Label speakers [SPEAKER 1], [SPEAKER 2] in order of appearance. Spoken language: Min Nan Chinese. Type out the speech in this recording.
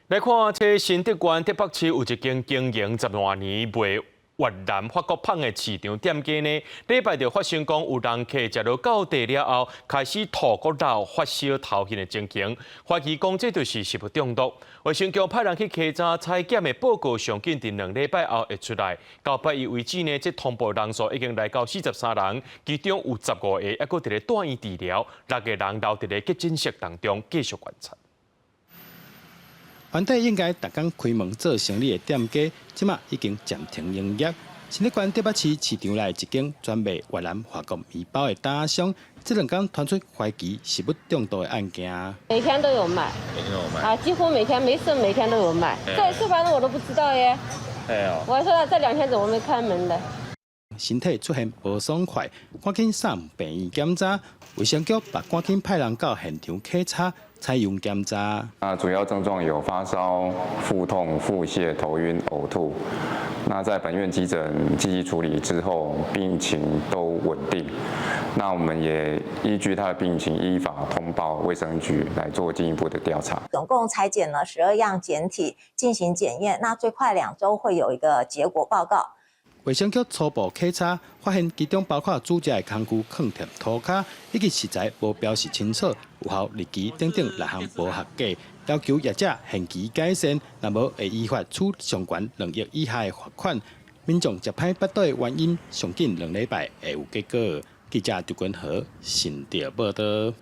[SPEAKER 1] 來看，這新竹縣竹北市有一間經營十外年賣越南法國麭的市場店家呢，禮拜就發生講有人客食落到地了後，開始吐閣流發燒頭眩的情形，懷疑講這就是食物中毒。衛生局派人去稽查採檢的報告，上緊佇2禮拜後會出來。到拜一為止呢，這通報人數已經來到43人，其中有15個猶閣佇咧住院治療，六個人留佇咧急診室當中繼續觀察。
[SPEAKER 2] 原底應該逐工開門做生意的店家，這馬已經暫停營業。新竹縣竹北市市場內一間專賣越南法國麵包的攤商，這兩工傳出懷疑食物中毒的案件。
[SPEAKER 3] 每天都有賣，
[SPEAKER 4] 每天都有賣
[SPEAKER 3] 啊，幾乎每天沒事，每天都有賣。這次反正我都不知道耶。我還說這兩天怎麼沒開門的？
[SPEAKER 2] 身體出現無爽快，趕緊送病院檢查。衛生局嘛趕緊派人到現場稽查。採樣檢查。
[SPEAKER 5] 那主要症狀有發燒、腹痛、腹瀉、頭暈、嘔吐。那在本院急診積極處理之後，病情都穩定。那我們也依據他的病情，依法通報衛生局來做進一步的調查。
[SPEAKER 6] 總共採檢了12樣檢體進行檢驗，那最快2週會有一個結果報告。
[SPEAKER 2] 衛生局初步稽查發現，其中包括煮食的工具囥佇塗跤，以及食材無標示清楚、有效日期等等六項無合格，要求業者限期改善，若無會依法處上懸2億以下的罰款。民眾食歹腹肚的原因，上緊2禮拜會有結果。記者周君豪新竹報導。